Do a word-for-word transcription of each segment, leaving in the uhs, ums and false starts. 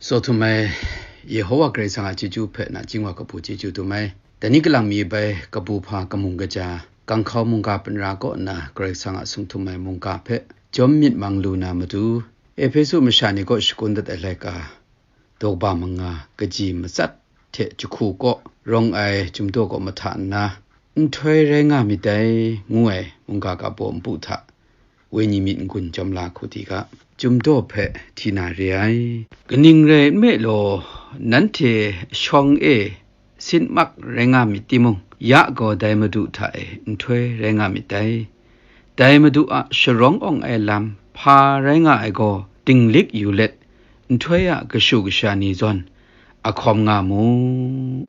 Tsaw htum ai Yehowa Karai Kasang a chyeju hpe nachying wa kabu chyeju dum ai. Dai ni kalang mi bai kabu hpa kamung kaja, Kang Hkau mungga panra kaw nna Karai Kasang a sung htum ai mungga hpe jawm myit mang lu na matu, Ehpesu masha ni kaw shakun dat ai laika, daw kaba manga, kaji matsat hte jahku kaw rawng ai chyum daw kaw mahta nna, nhtoi rai nga myit dai, ngu ai mungga ga baw npu hta, wenyi myit n-gun jawm la hku di ga, chyum daw hpe hti na re ai. Kaning rai nme law, nanhte shawng e sin mak rai nga myit timung, ya gaw dai Madu hta e nhtoi rai nga myit dai. Dai Madu a sharawng awng ai lam hpa rai nga ai gaw dinglik yu let, nhtoi a kashu kasha ni zawn a hkawm nga mu.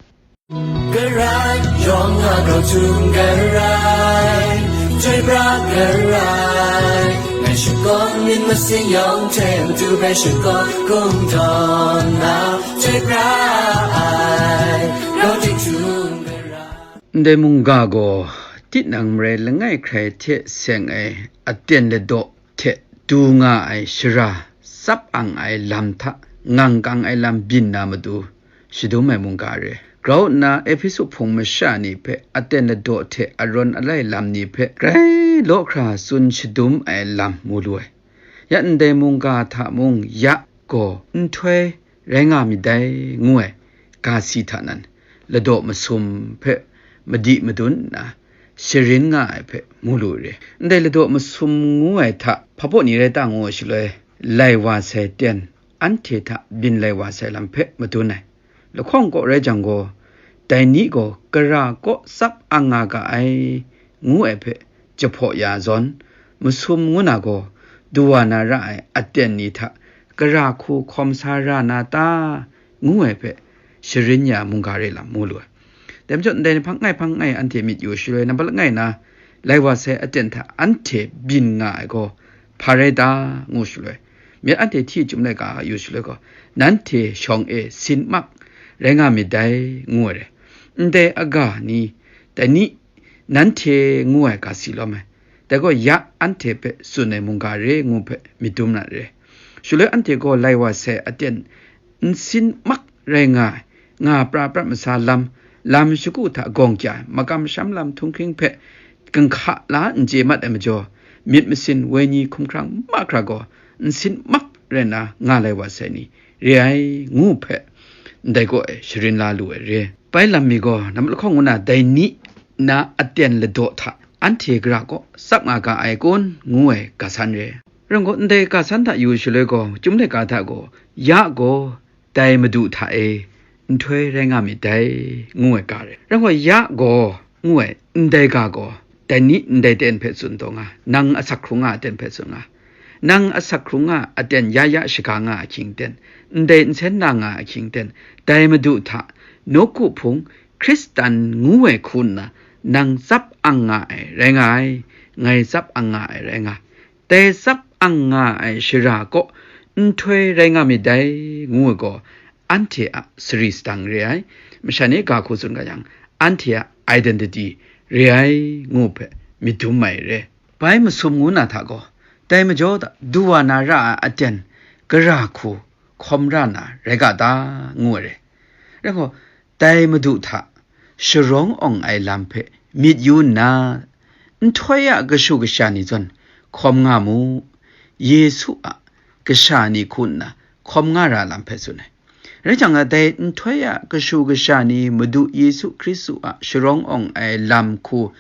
Karai, yawng a grau htum karai, chyoi pra karai, ngai shakawn myit masin yawng hte matu bai shakawn kungdawn na, chyoi pra ai, grau htum karai. Ndai mungga gaw, tinang marai langai hkrai hte seng ai aten ladaw hte du nga ai shara tsap ang ai lam hta ngang kang ai lam byin na matu shadum ai mungga re. Grau nna Ehpesu hpung masha ni hpe aten ladaw hte arawn alai lam ni hpe grai law hkra tsun shadum ai lam mu lu ai. Ya ndai mungga hta mung ya gaw nhtoi rai nga myit dai, ngu ai ga si hta nan, ladaw masum hpe madi madun nna, sharin nga ai hpe mu lu re. Ndai ladaw masum ngu ai hta hpa baw ni rai ta ngu ai shaloi, lai wa sai ten, anhte hta byin lai wa sai lam hpe madun ai. Lahkawng kaw rai jang gaw, dai ni gaw kara kaw tsap ang nga ga ai, ngu ai hpe jahpaw ya zawn, masum ngu na gaw, du wa na ra ai aten ni hta kara hku hkawm sa ra na ta, ngu ai hpe sharin ya mungga re lam mu lu ai. Dai majaw, ndai ni hpang ngai hpang ngai anhte myit yu shaloi, nambat langai na lai wa sai aten hta anhte byin nga ai gaw hpa rai ta, ngu shaloi, myit anhte hti chyum laika yu shaloi gaw, nanhte shawng e sin mak rai nga myit dai, ngu ai re. Ndai aga ni, dai ni, nanhte ngu ai ga si lawm ai. Dai gaw ya anhte hpe tsun ai mungga re ngu hpe myit dum na re. Shaloi anhte gaw lai wa sai aten n sin mak rai nga ai, nga pra prat masa lam, lam shagu hta gawng kya ai, makam masham lam htunghking hpe ganhka la n chye mat ai majaw, myit masin wenyi hkumhkrang mahkra gaw n sin mak rai nna nga lai wa sai ni re ai, ngu hpe ndai gaw e sharin la lu ai re. Bai lam mi gaw, nambat lahkawng ngu na dai ni na aten ladaw hta anhte gara kaw tsap nga ga ai kun, ngu ai ga san re. Rai gaw, ndai ga san hta yu shaloi gaw, chyum laika hta gaw, ya gaw dai Madu hta e nhtoi rai nga myit dai, ngu ai ga re. Rai gaw, ya gaw, ngu ai ndai ga gaw, dai ni ndai ten hpe tsun taw nga, nang asak hkrung nga aten hpe tsun nga, nang asak hkrung nga aten ya ya shaga nga ahkying ten, ndai nsen na nga ahkying ten, dai Madu hta, nawku hpung, Hkristan ngu ai hku nna, nang tsap ang nga ai rai nga ai, ngai tsap ang nga ai rai nga, dai tsap ang nga ai shara kaw nhtoi rai nga myit dai, ngu ai gaw, anhte a sari sadang re ai, masha ni ga hku tsun ga yang, anhte a identity re ai, ngu hpe myit dum ai re. Bai masum ngu na hta gaw, dai majaw hta du wa na ra ai aten gara hku hkawm ra na rai ga ta, ngu ai re. Rai gaw, dai Madu hta sharawng awng ai lam hpe myit yu nna, nhtoi a kashu kasha ni zawn hkawm nga mu, Yesu a kasha ni hku nna hkawm nga ra lam hpe tsun ai. Rai jang, dai nhtoi a kashu kasha ni Madu Yesu Hkristu a sharawng awng ai lam hku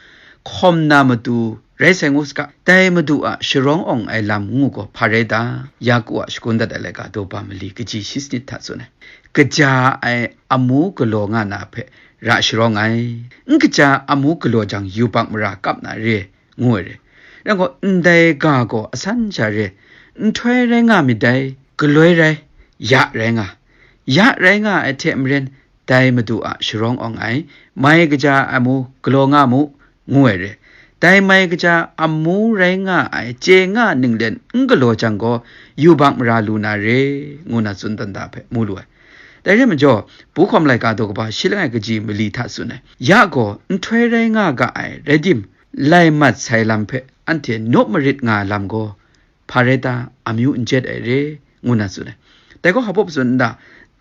hkawm na matu rai sai ngu saga, dai Madu a sharawng awng ai lam ngu gaw hpa rai ta? Yaku a shakun dat ai laika daw ba mali kaji shi sanit hta tsun ai. Kaja ai amu galaw nga na hpe ra sharawng ai. N kaja amu galaw jang yubak mara kap na re, ngu ai re. Rai gaw, ndai ga gaw asan sha re, nhtoi rai nga myit dai, galoi rai, ya rai nga. Ya rai nga ai hte maren, dai Madu a sharawng awng ai, mai kaja amu galaw nga mu, ngu ai re. Dai mai kaja amu rai nga ai chye nga ninglen n galaw jang gaw, yubak mara lu na re, ngu na tsun dan da hpe mu lu ai. Dai re majaw, Pu Hkawm Laika daw kaba shi langai kaji mali hta tsun ai, ya gaw nhtoi rai nga ga ai rai tim, lai mat sai lam hpe anhte naw marit nga ai lam gaw, hpa rai ta, amyu n jet ai re, ngu na tsun ai. Dai gaw hpa baw tsun n ta?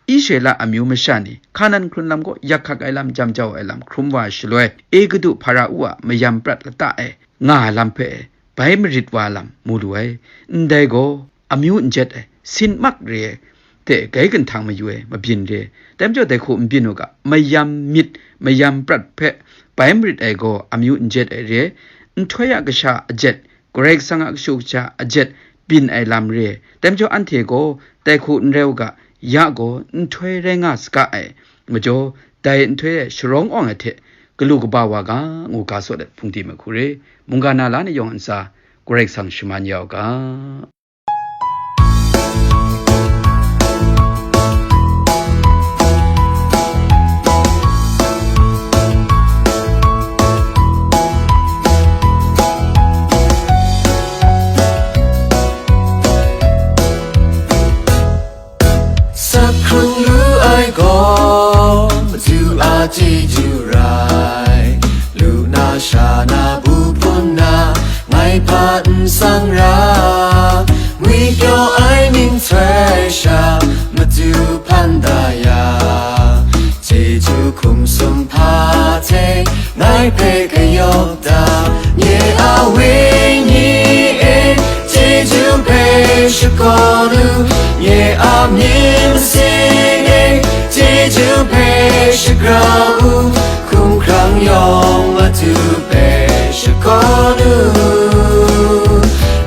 Israela amyu masha ni Hkanan hkrun lam kaw yak hkak ai lam, jam jau ai lam hkrum wa ai shaloi, Egutu Hpara-u a mayam prat lata e nga ai lam hpe bai marit wa ai lam mu lu ai. Ndai gaw amyu n jet ai, sin mak re ai, hte gai ginhtan mayu ai mabyin re ai. Dai majaw, dai hku n byin u ga, mayam myit, mayam prat hpe bai marit ai gaw amyu n jet ai re ai. Nhtoi a kasha a jet, Karai Kasang a kashu kasha a jet byin ai lam re ai. Dai majaw, anhte gaw dai hku n rai u ga, ya gaw nhtoi rai nga saga ai majaw, dai nhtoi e sharawng awng ai hte galu kaba wa ga, ngu ga sawt let hpung di mahku re. Mungga na la ni yawng a ntsa, Karai Kasang shaman ya u ga. Sak hkrung lu ai gaw, Madu a chyeju rai. Lu na sha na bu hpun na, ngai hpa n sang ra. Ngwi pyaw ai nhtoi sha, Madu hpan da ya. Chyeju hkum sum hpa hte, ngai hpe kayawp da. Nye a wenyi e, chyeju hpe shakawn u. Nye a myit masin e, chyeju hpe shagrau u. Hkumhkrang yawng Madu hpe shakawn u.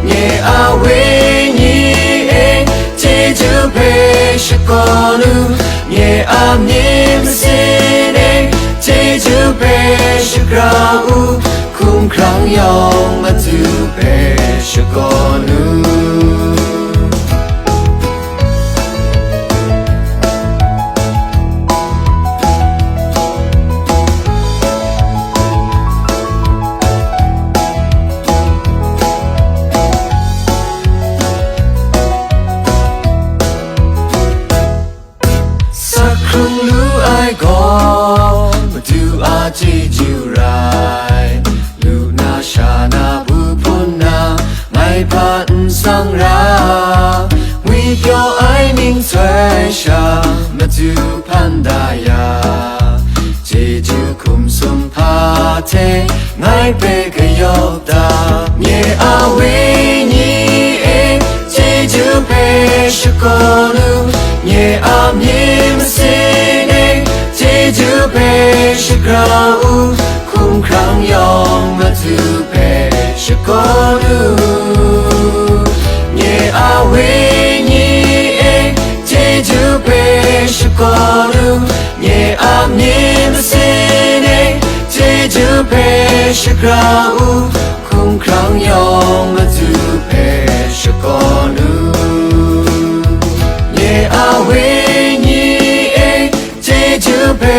Nye a wenyi e, chyeju hpe shakawn u. Nye a myit masin e, chyeju hpe shagrau u. Hkumhkrang yawng Madu hpe shakawn u. Sak hkrung lu ai gaw, Madu a chyeju rai. Lu na sha na bu hpun na, ngai hpa n sang ra. Ngwi pyaw ai nhtoi sha, Madu hpan da ya. Chyeju hkum sum hpa hte, ngai hpe kayawp da. Nye a wenyi e, chyeju hpe shakawn u. Nye a myit masin e, chyeju hpe shagrau u. Hkumhkrang yawng Madu hpe shakawn u. Nye a wenyi e, chyeju hpe shakawn u. Nye a myit masin e, chyeju hpe shagrau u. Hkumhkrang yawng Madu hpe shakawn u. Nye a wenyi e, chyeju hpe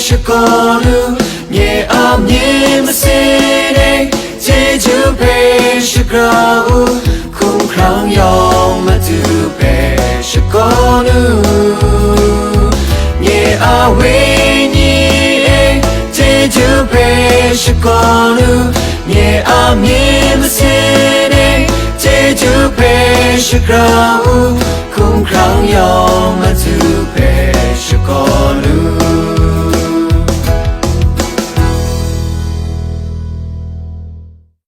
shakawn u. Nye a myit masin e, chyeju hpe shagrau u. Hkumhkrang yawng Madu hpe shakawn u. Nye a wenyi e, chyeju hpe shakawn u. Nye a myit masin e, chyeju hpe shagrau u. Hkumhkrang yawng Madu hpe shakawn u.